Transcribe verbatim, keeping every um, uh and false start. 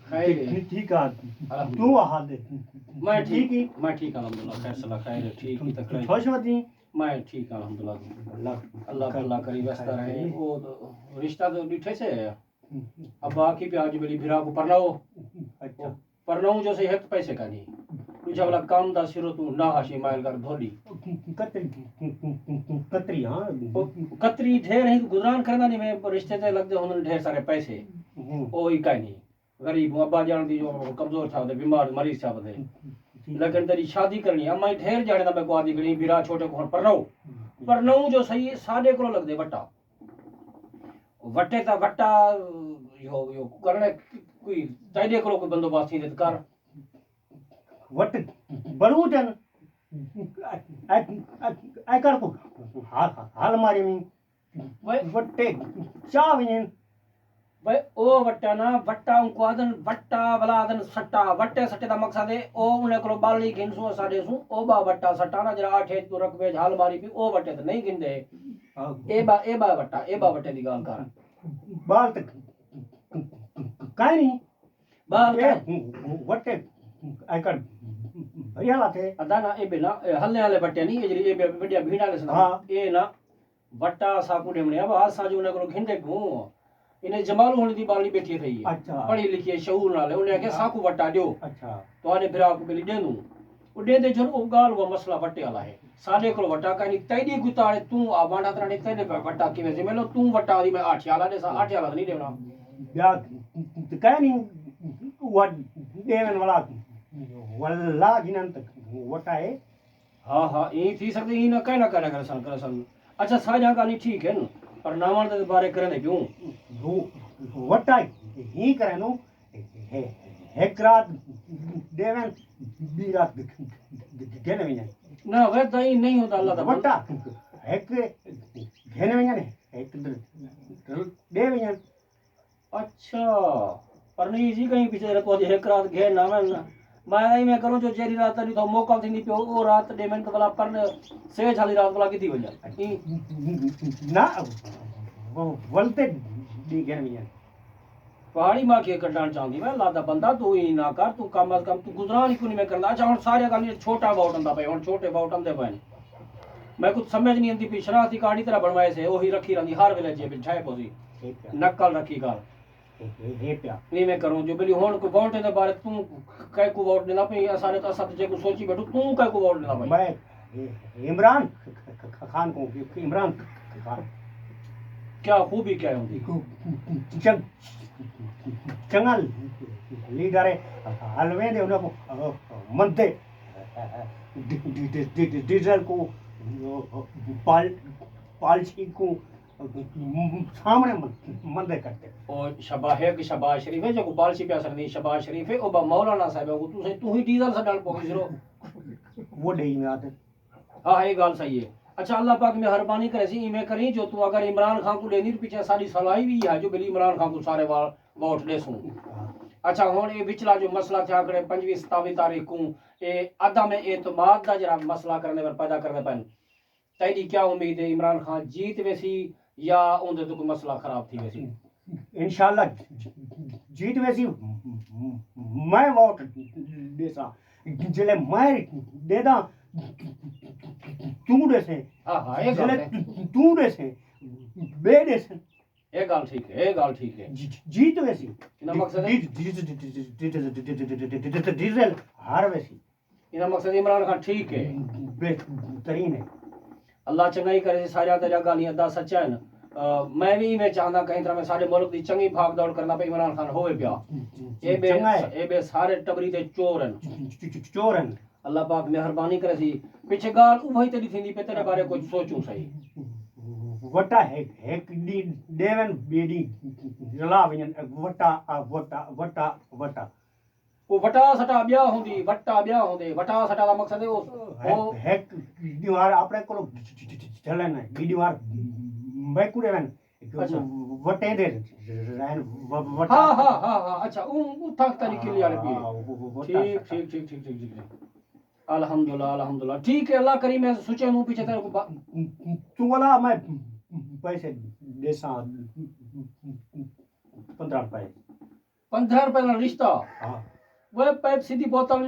خیر ہے۔ ٹھیک آ۔ الحمدللہ۔ توں آ حال ہے؟ میں ٹھیک ہی۔ میں ٹھیک، الحمدللہ، خیر صلاح، خیر ہے، ٹھیک ہی، تکڑا ہی۔ خوش ودی؟ میں ٹھیک ہاں، الحمدللہ۔ اللہ، اللہ، اللہ کری وسدا رہے۔ او رشتہ تو ݙٹھے سے ہے۔ ابا آکھی پیا، اڄ میری بھرا کو پرناؤ۔ اچھا۔ پرناؤ جو سے ہک پیسے کا نہیں۔ ݙوجھا والا کام دا سرو توں نہ ہاشی مائل کر دھولی۔ کتری، کتری، ہاں۔ او کتری ڈھیر ہی گزران کرنا نہیں، میں رشتے تے لڳدے ہوندن ڈھیر سارے پیسے۔ ہوں۔ او ہی کائنی۔ غریب ہوں، ابا جان دی جو کمزور تھا تے بیمار مریض تھا ودے۔ لیکن تیری شادی کرنی، اماں ہی ڈھیر جانے دا میں کو آدھی گھڑی، بھرا چھوٹے کو پرناؤ۔ پرناؤ جو صحیح ساݙے کولوں لڳدے وٹا۔ وٹے تاں وٹا، یو، یو کرݨے کوئی تیݙے کولوں کوئی بندوبست تھیندے تاں کر۔ وٹ بڑو جن، اے، اے، اے کر کو حال، حال ماری میں۔ وے وٹے چا ونڄن۔ وے او وٹا نا، وٹا اونکوں آہدن، وٹا ولا آہدن سٹا۔ وٹے سٹے دا مقصد ہے، او انہیں کولوں ٻالڑی گھنسوں، اساں ݙیسوں، او ٻا وٹا سٹا نا، جیڑھا اٹھ اچ توں رقبے اچ حال ماری پئی، او وٹے تے نہیں گھندے۔ ہاں۔ اے ٻا، اے ٻا وٹا، اے ٻا وٹے دی ڳالھ کر۔ ٻال تے کائے نہیں۔ ٻال اے کائے۔ وٹے اکڑ بھریا لاتے۔ ادا نا، اے بے نا، اے ہلے ہلے وٹے نہیں، اے جیڑھی اے بے وڈیا بھیڑ والے سن۔ ہاں۔ اے نا، وٹا ساکوں ݙیوݨے، اب اساں جو انہیں کولوں گھندے پیوں۔ انہیں جمال ہوݨی دی ٻالڑی ٻیٹھی تھئی ہے۔ اچھا۔ پڑھی لکھی ہے، شعور نال ہے۔ انہیں آکھیا، ہاں۔ ساکوں وٹا ݙیو۔ اچھا۔ تہاݙے بھرا کوں ٻلی ݙیندوں۔ او ݙیندے جو او ڳالھ وا مسئلہ وٹے والا ہے۔ ساݙے کول وٹا کائنی، تیݙی گتاڑ ہے، توں آ وانڈا تراݙے تیݙے وٹا کیویں ذمہ لو، توں وٹا دی میں آٹھ آلا ݙیساں، آٹھ آلا تاں نہیں ݙیوݨا۔ ٻیا کائنی، او ݙیوݨ والا ولا جنہاں تک وٹا ہے۔ ہاں، ہاں، ایں تھی سڳدے، ایں نہ کائنا کائنا کرسن، کرسن۔ اچھا، ساریاں ڳالھیں ٹھیک ہن، پر ناوݨ دے بارے کریندے کیوں؟ ہو، وٹا ہی کرینوں، ہک رات ݙیون، ٻی رات گھن ونڄن۔ نہ، غیر تاں ایں نہیں ہوندا اللہ دا بندہ۔ وٹا ہک گھن ونڄن، ہک ݙے ونڄن۔ اچھا، پر نہیں جی، کہیں پچھے رکھو جی، ہک رات گھن نہ ونڄن۔ میں ایویں کروں جو جیڑھی رات تیݙی تاں موکل تھیندی پئی، او رات ݙے ونڄ تاں بھلا پر سیج والی رات بھلا کیتی ونڄن۔ ایں نہ، ولدے ݙی گھن ونڄن۔ پہاڑی ماں کے کڈھݨ چاہندی، میں اللہ دا بندہ، توں ایں نہ کر، توں کم از کم توں گزران ہی کونی میں کردا۔ اچھا، ہݨ سارے ڳالھیں چھوٹا ووٹ آندا پئے، ہݨ چھوٹے ووٹ آندے پئے۔ میکوں سمجھ نہیں آندی پئی، شناختی کارڈ اتنا بݨوائے سے، اوہی رکھی رہندی، ہر ویلے جیب وچ ٹھائے پوسی۔ ٹھیک ہے۔ نقل رکھی کر۔ اے، اے، اے پیا۔ ایویں کروں جو بلی ہݨ کوئی ووٹ دے بارے توں کہیں کوں ووٹ ݙیندا پئیں، اساں نے تاں اساں تے جیکوں سوچی بیٹھوں، توں کہیں کوں ووٹ ݙیندا پئیں؟ میں، اے، عمران خان کوں، عمران خان۔ کیا خوبی کیا ہوندی؟ چنگ-، چنگا لیڈر ہے، حلوے دے انہاں کوں مندے، ڈی-، ڈی-، ڈی-، ڈی-، ڈیزل کوں، پال-، پالشی کوں، سامݨے من-، مندے کرتے۔ او شبا-، ہک شہباز شریف ہے، جیکوں پالشی پیا سݙدی شہباز شریف ہے، او با مولانا صاحب ہے، او تسیں، توں ہی ڈیزل سݙݨ پوسی سرو۔ وہ ݙے میں آتے۔ ہاں، اے ڳالھ صحیح ہے۔ اچھا، اللہ پاک مہربانی کریسی، ایویں کریں جو توں اگر عمران خان کوں ݙیندی تاں پچھے ساݙی صلاح وی ہے جو بلی عمران خان کوں سارے وا-، ووٹ ݙیسوں۔ اچھا، ہݨ اے وچلا جو مسئلہ تھیا کھڑے پنجویں ستاویں تاریخ کوں، اے عدم اعتماد دا جیڑھا مسئلہ کرݨے پر پیدا کریندے پئن۔ تیݙی کیا امید ہے، عمران خان جیت ویسی یا اوندے توں کوئی مسئلہ خراب تھی ویسی؟ انشاءاللہ جیت ویسی۔ میں ووٹ ݙیساں، جلے میں ݙینداں، توں ݙیسیں۔ ہاں، ہاں، اے ڳالھ جلے ہے۔ توں ݙیسیں، ٻئے ݙیسن۔ اے ڳالھ ٹھیک ہے، اے ڳالھ ٹھیک ہے۔ جی-، جیت ویسی۔ انہاں مقصد ہے ڈی-، ڈی-، ڈیزل ہار ویسی۔ انہاں مقصد عمران خان ٹھیک ہے۔ بہترین ہے۔ اللہ چنڳائی کرے، ساریاں تیریاں ڳالھیں ادا سچ ہن۔ آ، میں وی ایویں چاہنداں کہیں طرح میں ساݙے ملک دی چنڳی بھاگ دوڑ کرݨا پئے عمران خان ہووے پیا۔ اے ٻئے، چنڳا ہے۔ اے ٻئے سارے ٹٻری دے چور ہن۔ چ-، چ-، چ-، چور ہن۔ اللہ پاک مہربانی کریسی۔ پچھے ڳالھ اوہی تیݙی تھیندی پئی، تیݙے بارے کجھ سوچوں سہی۔ وٹا ہک، ہک ݙینہہ ݙیون، ٻئے ݙینہہ رلا ونڄن، وٹا، آ، وٹا، وٹا، وٹا۔ او وٹا سٹا ٻیا ہوندی، وٹا ٻیا ہوندے۔ وٹا سٹا دا مقصد ہے او، او ہک، ہک ݙینہوار اپݨے کولوں جھلن ہے، ٻی ݙینہوار میکوں ݙیون۔ اچھا۔ وٹیندے رہن، و-، وٹا۔ ہاں، ہاں، ہاں، ہاں، اچھا، اوں، اوں تک تاریخ کے لیے آ رہی ہے۔ ہاں، وہ، وہ، وہ ٹھیک، ٹھیک، ٹھیک۔ الحمدللہ، الحمدللہ۔ ٹھیک ہے، اللہ کریم ہے، سوچے ہوں پیچھے تیرے کو با- تو والا میں پیسے ݙیساں، پندرہ روپے۔ پندرہ روپے نال رشتہ۔ ہاں۔ وہ پیپسی دی بوتل